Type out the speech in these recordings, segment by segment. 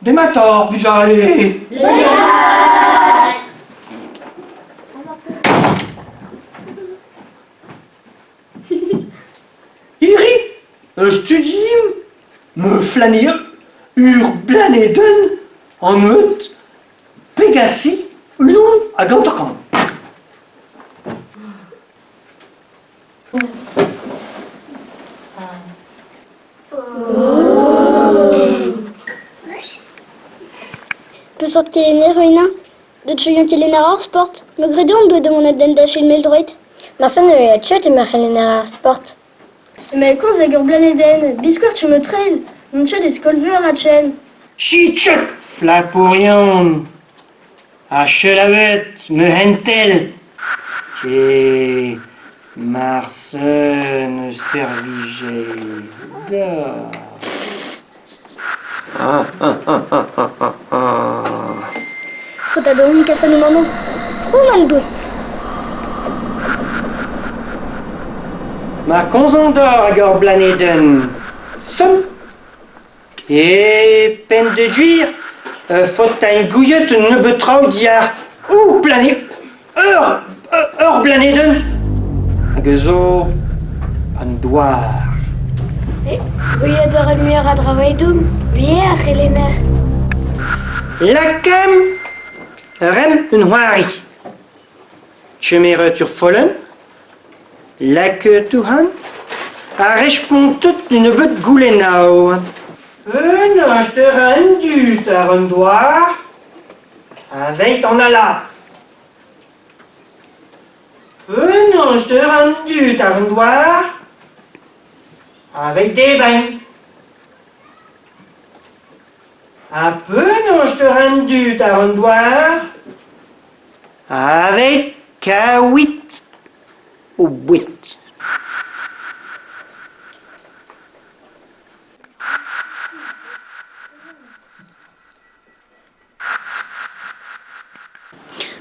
Dematoc'h, bugale. Hiriv ur studiimp ma flanedenn ur blanedenn anvet Pegasi unan hag 50. Peseurt kelenner eo Deut cheuiñ kelenner ar sport. Me grede on deuet da vont d'an dachenn mell-droed. Marse ne eo ket emañ c'helenner ar sport. Emañ komz hag ur blanedenn. Biskoazh chom trail. N'on ket e skol-veur a-chen. Chichot, flapourion. Ha selaouet ma hentel. Te marse ne servije da. Faot deomp kas an mammou. Oh man Doue! Ma komzomp deoc'h ag ur blanedenn somm e penn de gwir faot gouiet un nebeud traoù diàr ur ur blanedenn hag a zo an douar. Gouiet a ran muioc'h a draoù evidomp, gwir ar c'helenner. Lakaomp remp un c'hoari. Kemeret ur follenn, lakaet ouc'han, ha respontet un nebeud goulennoù. Un asterenn dud àr an douar aveit an alat. Un asterenn dud àr an douar aveit debriñ. Ha penaos teuran dud àr an douar aveit kaouit o boued.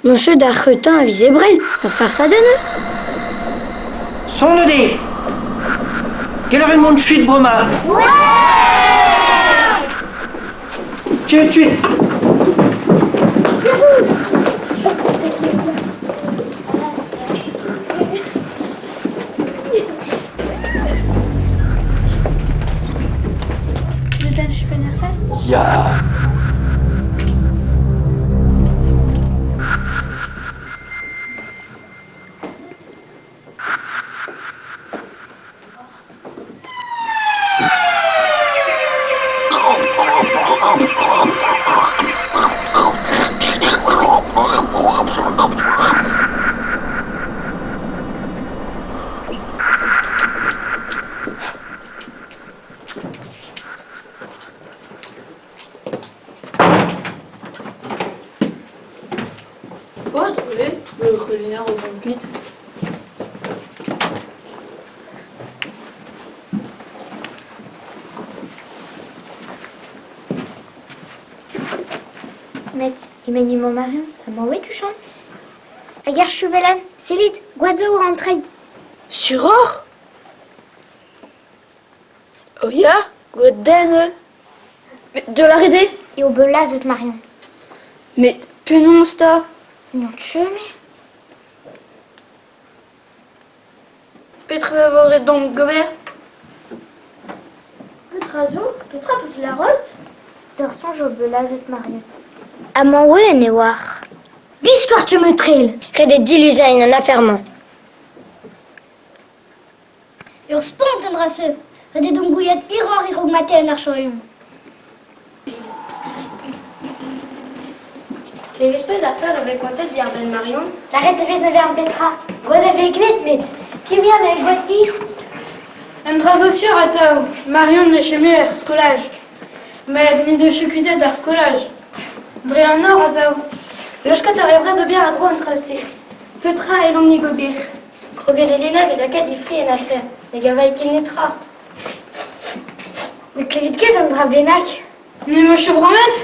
Monsieur d'ar c'hretin a viz Ebrel, ur farsadenn eo ? Sonnet eo. Quelle heure mont kuit bremañ ? Tchut, tchut. Ya. Paotr eo ur c'helenner o vont kuit. Met emañ emañ Marion, amañ oa tuchant. Hag ar choubelenn, sellit, gwad zo war an treid. Sur oc'h ? Oh ya, gwad den eo. Met de lâret eo ? Eo bet lazhet Marion. Met penaos 'ta ? N'on ket me. Petra e vo ret deomp gober ? Petra zo ? Petra 'peus lâret ? D'ur soñj eo bet lazhet Marion. Amañ oa ne oar. Biskoazh tu me trel. Ret eo diluzañ an afer-mañ. Ur spont an dra-se. Ret eo deomp gouiet hiroc'h e-raok ma teu an archerien. Klevet 'peus ar peur e vez kontet diàr-benn Marion ? Lâret e vez ne vern petra. Gwad a vez graet met piv eo a gwad hi ? Un dra zo sur atav, Marion ne chom er skolaj. Met n'he deus ket kuitaet ar skolaj. Dre an nor atav. Laosket ar re vras ober a-dro an traoù-se. Petra a c'hellomp-ni gober ? Kroget Elena da lakaat he fri en afer, ne gavai ket netra. Ne klevit ket un dra bennak ? N'emañ ket brammet ?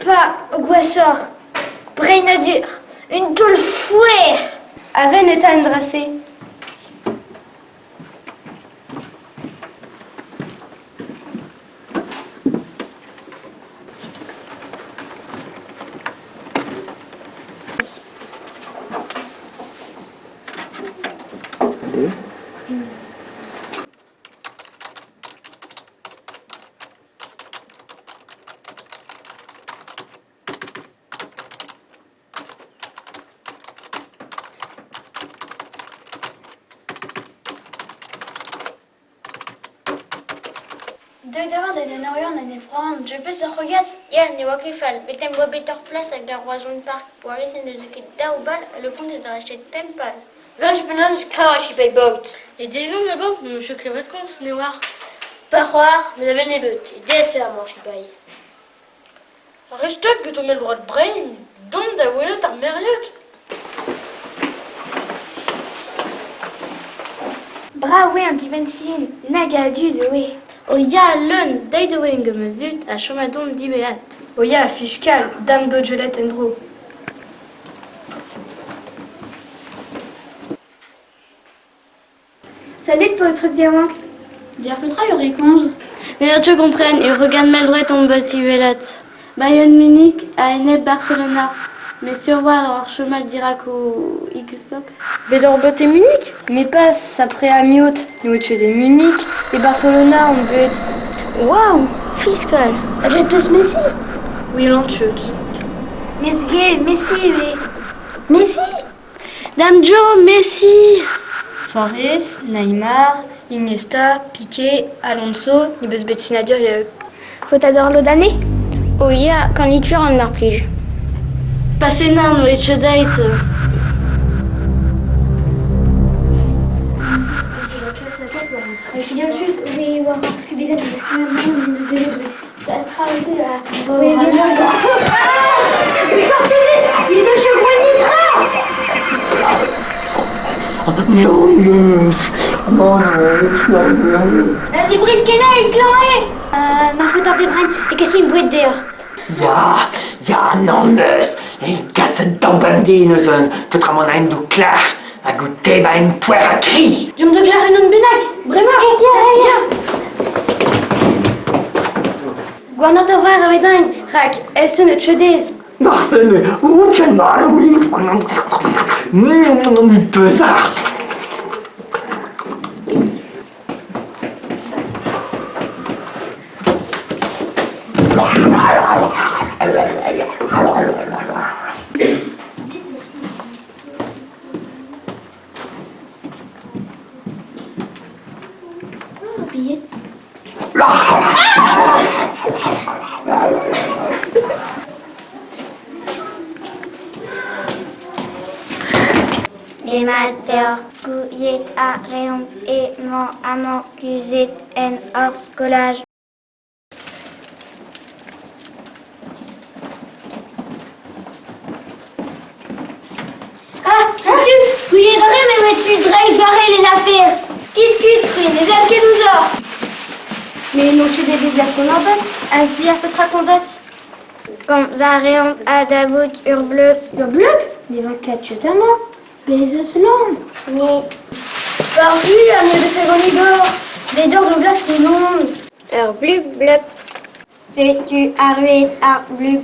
Pa, gwashoc'h, breinadur, un taol fouer ! A-benn eta an dra-se. Deuet da vat en Oriant en Ebroan, je peus ur c'hrogad? Ya, ne oa ket fall. Bet em boa bet ur plas hag ar Roazhon Park. Boarez en deus ket daou bal ha le compte da achetet pemp pal. Gant penaos krav a chipay baot. E dezon d'abord, me meus klevet komz ne oar. Pa c'hoar, me da nebeut, e deser mañ chipay. Ar restet get o mell-droad brein, dont da welet ar meriad. Brav eo an dibenn-sizhun, nag a dud oe. O ya, leun, deuit da welet gant ma zud ha chom a-dont diwezhat. O ya, fiskal, dam d'o diolet en-dro. Salut paotred yaouank. Diàr petra eo re komz? Ne ket kompren e rogan mell-droad on bet iwelat. Bayern Munich a-enep Barcelona. Met sur war ar chomad dirak o Xbox. Bet oc'h bet e Munich? Mais pas, après Amiot, ne oa ket e Munich, e Barcelona on bet. Waouh, fiskal. Ha peus Messi? Oui, l'antchut. Mesge, Messi ivez. Messi? Dame Joe, Messi! Suarez, Neymar, Iniesta, Piqué, Alonso, ni beus bet sinadur ya. Faut ador l'odane? O ya, kan litur an mar plij. Passez nan, oe deit. Ma faot ar debran e kasin boued deoc'h. Ya, ya, nann eus, e kaset daou bemdez eus un peotramant a dou klar hag o teba en poer a kri. Deomp da glar unan bennak, bremañ. Ya, ya, ya. Gwarnot ur var a rak elson eus chodez. Marcel, oh, mal, oui. Pesar. Billet. Demat gouiet a reomp emañ amañ kuzhet en hor skolaj. Ah, setu, gouiet a reomp eo tu dreist barrel en afer. Kit kuit, c'hwi ne zap ket ouzhoc'h. Mais non ket evit la son a se dir petra komzat. Komz a reomp a dabout ur bleu. Ur bleu? Ne vo ket chut amañ. Bez eus lan. Ni. Par vu a me deus gant igor. Bedor do glask non. Ur bleu bleu. Setu arruet ar bleu.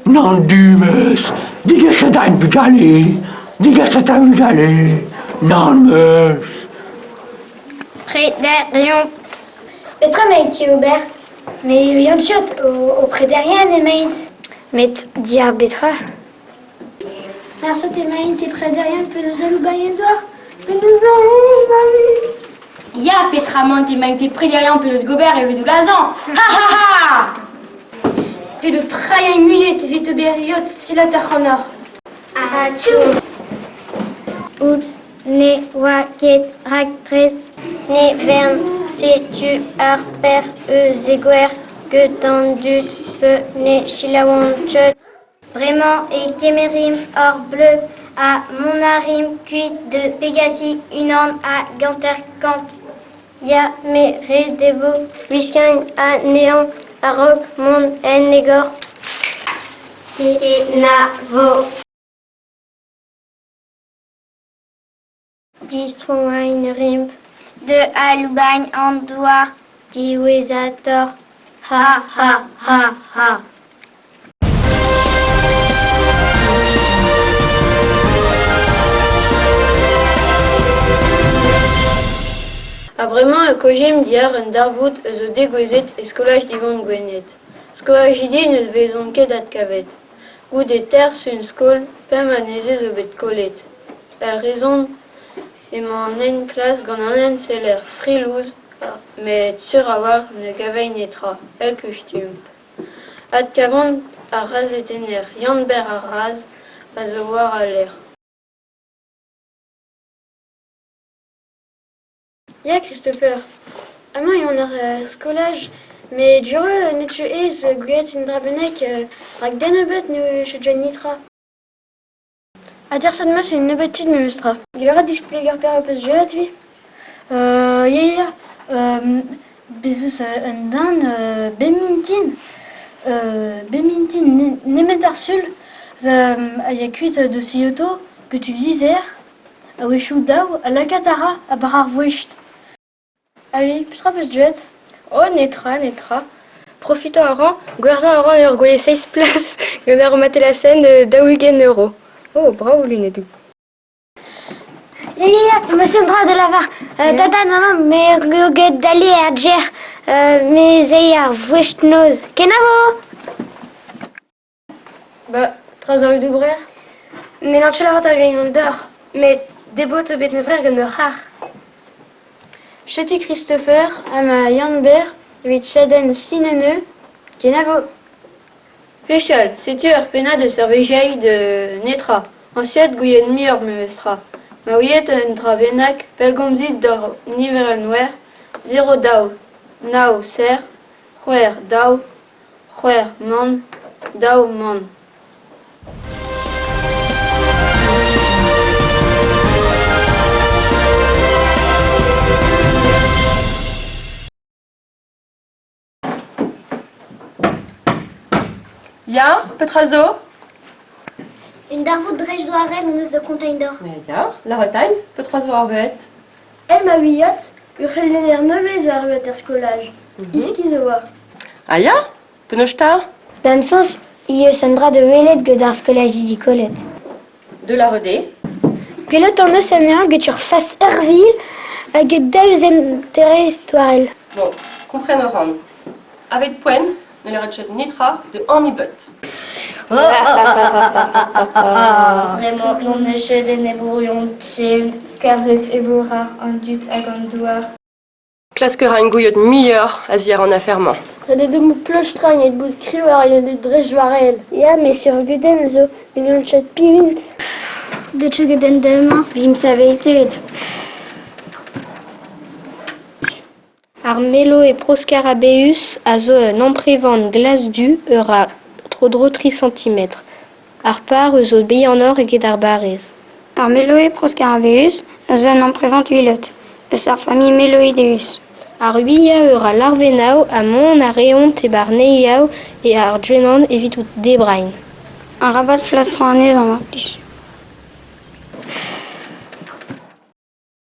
Nan dumes, digaset ein bugale, digaset ein bugale, nan meus. Prederion. Petra maint ober? Mais yann chot, o prederian emaint. Met diar betra. Ar sot emaint e prederian pe nous aloubaien doar. Pe nous aloubaien. Ya, petra mant emaint e prederian pe eus gober e vedou lazan. Ha ha ha! Pe do traia munut evit oberiot silat ar c'honor. Atchou! Oups, ne oa ket raktres, ne vern, setu ar per eus egwer, get an dud pe ne chilaouan chut. Bremañ e kemerim hor bleu a monarim kuit de Pegasi unan a ganter kant. Ya me re devo wiskan a nean a-raok mont en egor. Kenavo. Distroain rimp. De aloubain an douar diwezhator. Ha ha ha ha. Ha bremañ e kaozeemp diàr un darvoud eus o degouezhet e skolaj Diwan Gwened. Skolajidi ne vezont ket adkavet. Goude teir sizhun skol, pemp anezhe zo bet kollet. Er rezon emañ an enklask gant an enseller Frilouz Met sur a-walc'h ne gavint netra, èl kustum. Adkavomp ar c'hazetenner Yann-Ber ar Raz a zo war al lec'h. Ya, Christopher. Amañ eo hon ar skolaj, met du-hont n'eo ket aes gwelet un dra bennak rak den ebet n'eus ket netra. Aterset 'm eus un nebeud tud memestra. Gallout a ra displegañ perak ho peus deuet, ivez ? Ya, ya, bez' eus un den bep mintin, bep mintin nemet ar Sul a ya kuit deus e oto gant ul lizher, a-wechoù daou, ha lakaat a ra a-barzh ar voest. Ah oui, petra 'peus deuet ? Oh netra, netra. Profitañ a ran, gwerzhañ a ran ur gwele seizh plas gant ur matelasenn 40 euro. Oh, brav lunedoù. Ya, ya, ya, meus un dra da lavar. Tata, maman, me eo get dale er gêr. Me 'z eo ar voest-noz. Kenavo ! Ba, tra zo d'ober. N'hellan ket lavaret a-unan deoc'h, met debret eo bet ma wreg gant ur c'harr. Setu Christopher ha ma Yann-Ber evit chadenn Sineneu. Kenavo ! Huchal, setu ur pennad eus servijañ da netra, añsiad gouiet muioc'h memestra. Ma ouiet un dra bennak, pellgomzit d'hor niverenn-wer 0 2 nav serr c'hwec'h daou c'hwec'h mann daou mann. Ya, petra zo ? Un darvoud dreistdouarel hon eus da kontañ deoc'h. Ya, lâret petra zo arvet ? El ma ouiot, ur c'helenner nevez zo arruet er skolaj. Iskis e oa. Ah ya ? Penaos 'ta ? Da'm soñj he eus un dra da welet gant ar skolajidi kollet. De la Redée. Gwelet hon eus anezhañ gant ur fas ervil hag daou zen dreistdouarel. Bon, kompren a ran. Aveit poent, ne lâret ket netra de Anibot. Bremañ n'hon eus ket enebourion ken skarzhet e vo rac'h an dud hag an douar. Klask a raint gouiet muioc'h a-ziàr an afer-mañ. Ret eo deomp pleustrañ evit bout kreñv war an dud dreistdouarel. Ya, met sur gudenn zo, ne ket piv int. Deut ket den demañ, vimp saveteet. Ar Meloe proscarabaeus a zo un amprevan glas-du ur a tro-dro tri santimetr. Ar par eus o bihanoc'h eget ar barrez. Ar Meloe proscarabaeus a zo un amprevan duilhot, eus ar familh Meloideus. Ar ruilhañ ur a larvennoù ha mont a reont e-barzh neizhioù e ar genan evit o debriñ. Arabat flastrañ anezhañ mar plij.